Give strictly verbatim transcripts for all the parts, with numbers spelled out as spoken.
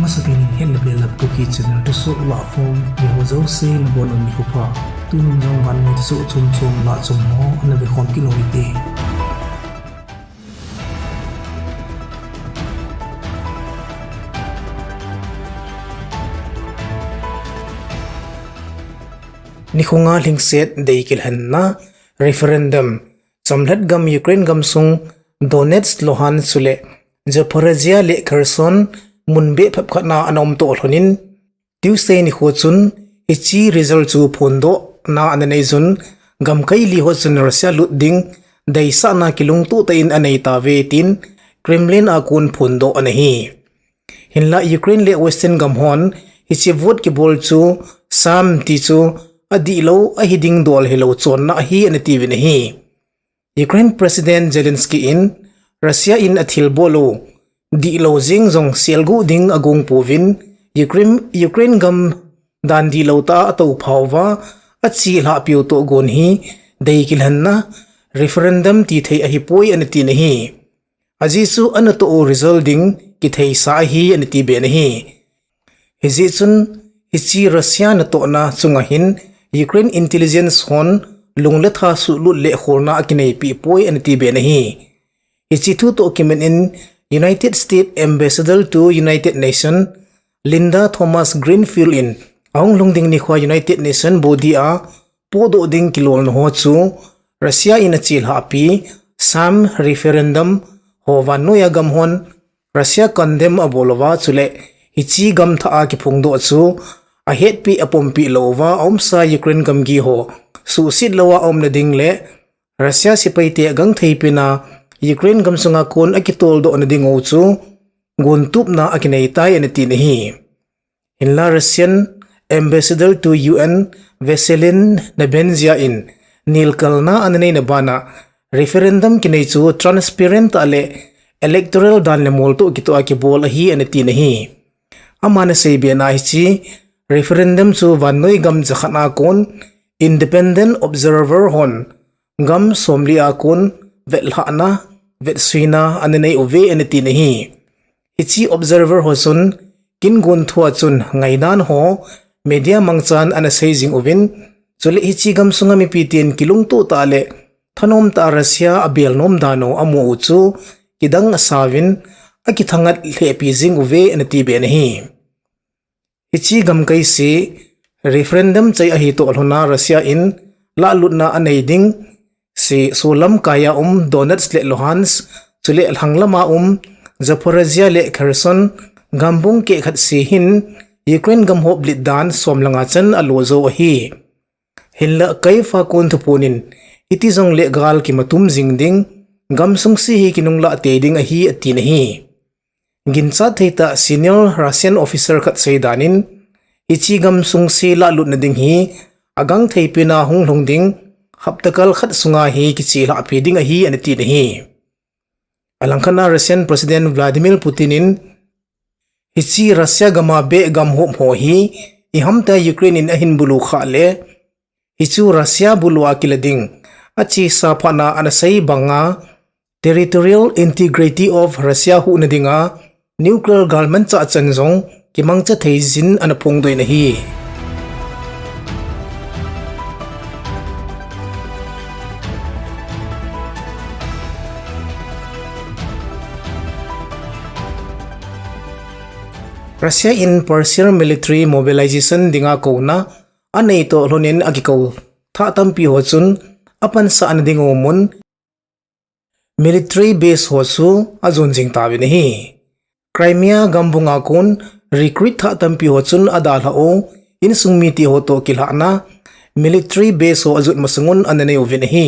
Masapen in Hetna Belap Kuki channel thusoh lahkhom, eiho jouse nabonun nikho pha. Tunin jong vannoi thusoh chomchom lahchom ho ana vekhom kit u hite. Nikho nga lhingset dei kilhenna, referendum, chomlhat gam Ukraine gamsung Donetsk, Luhansk chule Zaporizhia le Kherson mun beh phepkhat na ana umtoh lhonin, Tuesday nikho chun hiche result chu phondohna ana nei jun, gamkai li ho chun Russia lut ding deisahna kilungtoh tah in anei tauve tin Kremlin a kon phondoh ana hi. Hinla Ukraine le Western gam hon hiche vote kibol chu sham ti chu adihlou, ahiding dol hilou chonna ahi ana tiuvin ahi. Ukraine President Zelensky in Russia in athilbol u dihlou jeng jong selguh ding agong pouvin, Ukraine, Ukraine gam dan dihlou tah a atoupha uva achelhahpiu toh gon hi dei kilhenna, referendum tithei ahipoi ana tin ahi. Ajeh chu anatoh u result ding kitheisa ahi ana tiben ahi. Hijeh chun hiche Russia natohna chunga hin Ukraine intelligence hon lung le tha suhlut le kholna akineipeh poi ana tiben ahi. Hiche thu toh kimat in United States Ambassador to United Nations Linda Thomas Greenfield in ahung lhung ding nikho a United Nations body a podoh ding kilolna ho chu Russia in achelhahpi sham referendum ho vannoiya gam hon Russia condemn abol uva, chule hiche gamthah a kiphongdoh chu ahetpi apompeh lou uva aumsa Ukraine gamgi ho suhset louva aumna ding le Russia sepaite agangthei pena Ukraine gamsunga kon akitoldohna ding u chu gontupna akinei tai ana tin ahi. Hinla Russian Ambassador to U N Vasyl Nebenzia in nelkalna ana neina bana referendum kinei chu transparent tah le electoral dan le mol toh kitoh a kibol ahi ana tin ahi. Aman aseibe na hiche referendum chu vannoi gam jakhat a kon independent observer hon gam somli a kon vetlhahna, vetsuina ana nei uve ana tin ahi. Hiche observer ho chun kin gon thua chun ngaidan ho media mangchan ana sei jing uvin, chule hiche gamsunga mipi ten kilungtoh tah le thanom tah a Russia abel nom dan u amu u chu kidang asauvin, akithangat lhehpi jing uve ana tiben ahi. Hiche gamkai se referendum chai ahitoh lhona Russia in lahlutna anei ding se solam kaiya um Donetsk le Luhansk, chule lhanglam a um Zaporizhia le Kherson gambung kehkhat se hin Ukraine gam hop lit dan somlanga chan alo jou ahi. Hinla Kyiv a kon thuphon in iti jongle gal kimatum jing ding, gamsung se hi kinunglah tei ding ahi atin ahi. Ginchat thei tah senior Russian officer khat seidan in, hiche gamsung se lahlutna ding hi agangthei pena hung lhung ding hapta kal khat sunga hi kichelhahpi ding ahi ana tin ahi. Alangkhat a Russian President Vladimir Putin in, hiche Russia gam a beh gam hop ho hi ihamtia Ukraine in ahin bulu khah le, hichu Russia bulu a kila ding achesa phatna ana sei banga territorial integrity of Russia huhna dinga nuclear galmanchah chan jong kimangcha thei jin ana phongdoh in ahi. Russia in partial military mobilization dinga kouna aneitoh lhonin akikou thah tampi ho chun apansahna ding u mun military base ho chu ajon jing tauvin ahi. Crimea gambunga kon recruit thah tampi ho chun adalhah u insung mite ho toh kilhahna military base ho ajot masang un ana nei uvin ahi.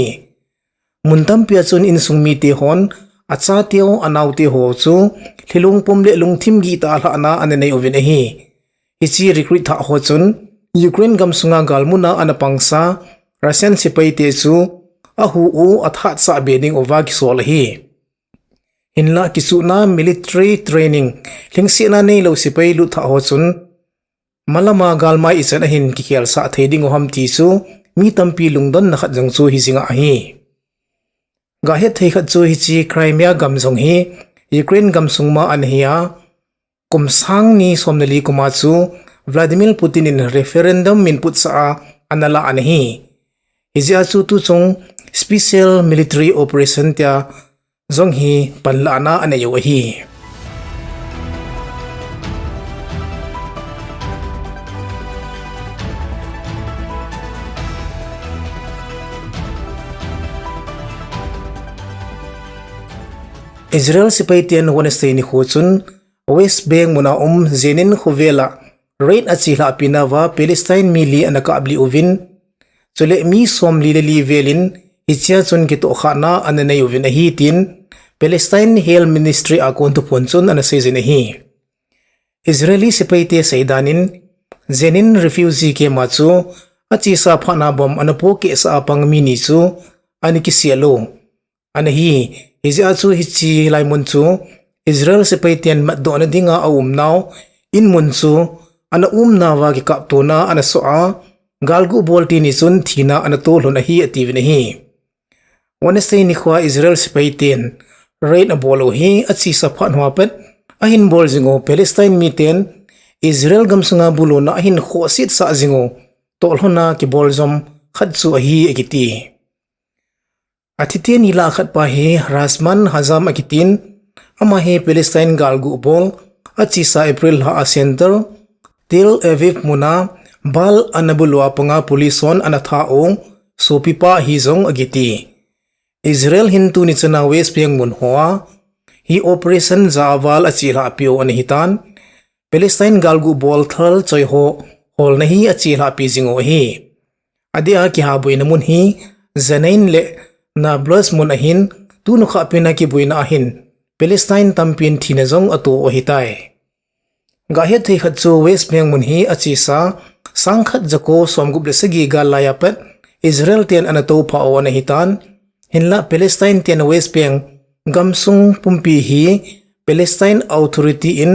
Mun tampia chun insung mite hon achateu anaote ho chu lhilung pum le lungthim gih tah a lhahna ana nei uvin ahi. Hiche recruit thah ho chun Ukraine gamsunga galmuna ana pangsa Russian sepaite chu ahuh u athatsah be ding uva kisol ahi. Hinla kichuhna military training lhingsetna neilou sepai lut thah ho chun malama galmai ichan ahin kikhelsah thei ding u ham ti chu mi tampi lungdonna khat jong chu hijing ahi. Gahet thei khat chu hiche Crimea gam jong hi Ukraine gamsung ma ana hi a, kum sang ni som le li kum a chu Vladimir Putin in referendum min putsa a ana la ana hi. Hijeh a chu tuchung special military operation tia jong hi panlahna anei u ahi. Israel sepai ten Wednesday nikho chun West Bank muna um Jenin khovela raid achelhah peh nauva Palestine mi li ana kaplih uvin, chule mi som li le li velin hichea chun kitohkhahna ana nei uvin ahi tin Palestine Health Ministry a kon thuphon chun ana seijin ahi. Israeli sepai te seidan in Jenin refugee camp a chu achesa phatna bomb ana pohkehsah a pang mi ni chu ana kisel u ana hi. Hijeh a chu hiche lai mun chu Israel sepai ten matdohna dinga aum nau in mun chu ana um nauva kikaptona ana soh a, galguh bol teni chun thina ana tolhon ahi atiuvin ahi. Wednesday nikhoa Israel sepai ten raid abol u hi achesa phat hoa pat ahin bol jing u Palestine miten Israel gamsunga buluna ahin khohsetsah jing u tohlhona kibol jom khat chu ahi akiti. Athi teni lah a khat pa hi Rasman Hazam akitin, ama hi Palestine galguh bol achesa April lha a centre Tel Aviv muna bal ana bulu a panga police hon ana thah u sopipa ahi jong akiti. Israel hin tuni chana West Bank mun hoa hi operation jat a val achelhah peh u ana hitan, Palestine galguh bol thal choi ho holna hi achelhah peh jing u ahi. Adeh a kihaboina mun hi Jenin le Nablus mun ahin, tunukhah pena kiboina ahin Palestine tampin thina jong ato u ahitai. Gahet thei khat chu West Bank mun hi achesa sangkhat jako somgup le sagi gal laiya pat Israel ten ana tophah u ana hitan, hinlah Palestine ten West Bank gamsung pumpi hi Palestine Authority in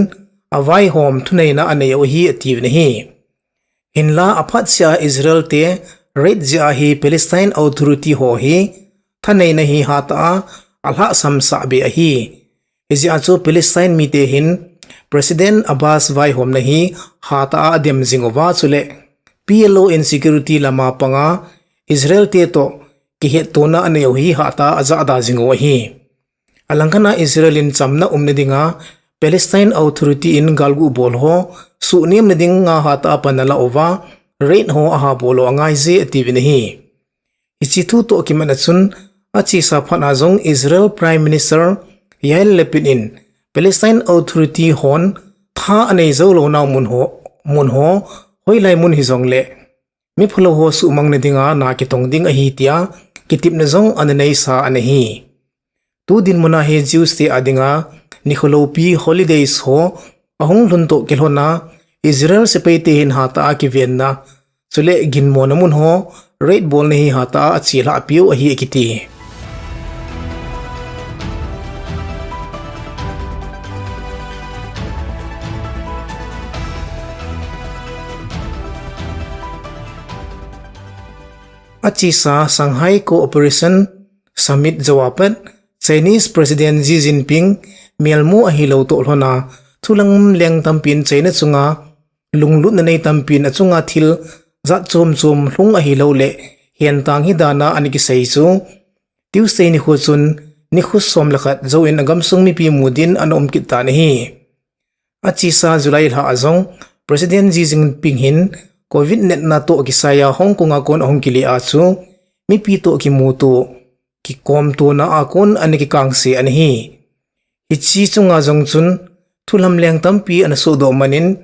avaihom thuneina anei u ahi atiuvin ahi. Hinlah aphatsea Israel te raid jeh a hi Palestine Authority ho hi thaneina hi hatah a alhahsamsah be ahi. Hijeh a chu Palestine mite hin President Abbas vaihomna hi hatah a adem jing uva chule P L O in security lama panga Israel te toh kihettona anei u hi hatah a ajahda jing u ahi. Alangkhat a Israel in chamna umna dinga Palestine Authority in galguh bol ho suhnemna dinga hatah a pan alah uva raid ho aha bol u angaije atiuvin ahi. Hiche thu toh kimatna chun achesa phat a jong Israel Prime Minister Yair Lapid in Palestine Authority hon tha anei jou lounau mun ho, mun ho hoilai mun hijongle miphalou ho suhmangna dinga na kitong ding ahi tia kitepna jong ana neisa ana hi. Tu dinmuna hi Jews te adinga nikho loupi holidays ho ahung lhun toh kilhona Israel sepai te hin hatah a kivenna chule ginmona mun ho raid bolna hi hatah a achelhah peh u ahi akiti. Achesa Shanghai Cooperation Summit jou a pat Chinese President Xi Jinping melmu ahilou toh lhona thulamleng tampin China chunga lunglutna nei tampin achunga thil jat chom chom lhung ahilouleh hentang hi dana ana kisei chu Tuesday nikho chun nikho som le khat jouvin agamsung mipi mu din ana um kit tan ahi. Achesa July lha a jong President Xi Jinping hin Covid natna toh kisaiya Hong Kong a kon ahung kile a chu mipi toh kimuto kikomtona a kon ana kikangse ana hi. Hiche chunga jong chun thulamleng tampi ana sohdoh manin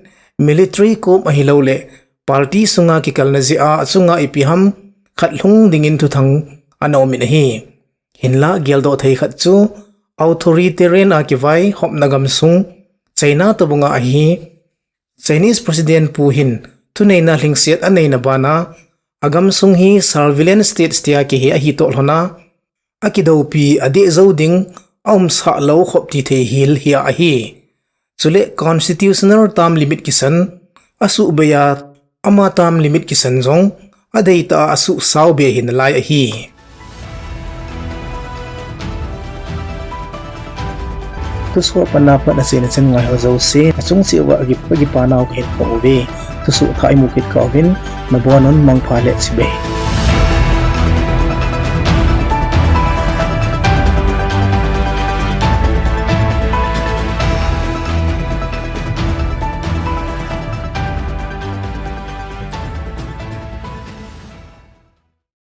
military coup ahilouleh party sunga kikalna jeh a achunga ipi ham khat lhung dingin thuthang ana um in ahi. Hinlah geldoh thei khat chu authoritarian a kivaihopna gamsung China tobanga ahi. Chinese President pu hin thuneina lhingset aneina bana agamsung hi surveillance state tia kihe ahi toh lhona akidoupi adeh jou ding aumsah lou khop ti thei hel hia ahi. Chule constitutional term limit kisan asuhbeiya ama term limit kisan jong adeitah a asuhsao be hinalai ahi. Thusoh apanna pat achen achen ngaiho jouse, achung cheh uva akipa, akipa nau kahin phong uve. Thusoh thah imu kit kah uvin, nabonun mangpha le chibai.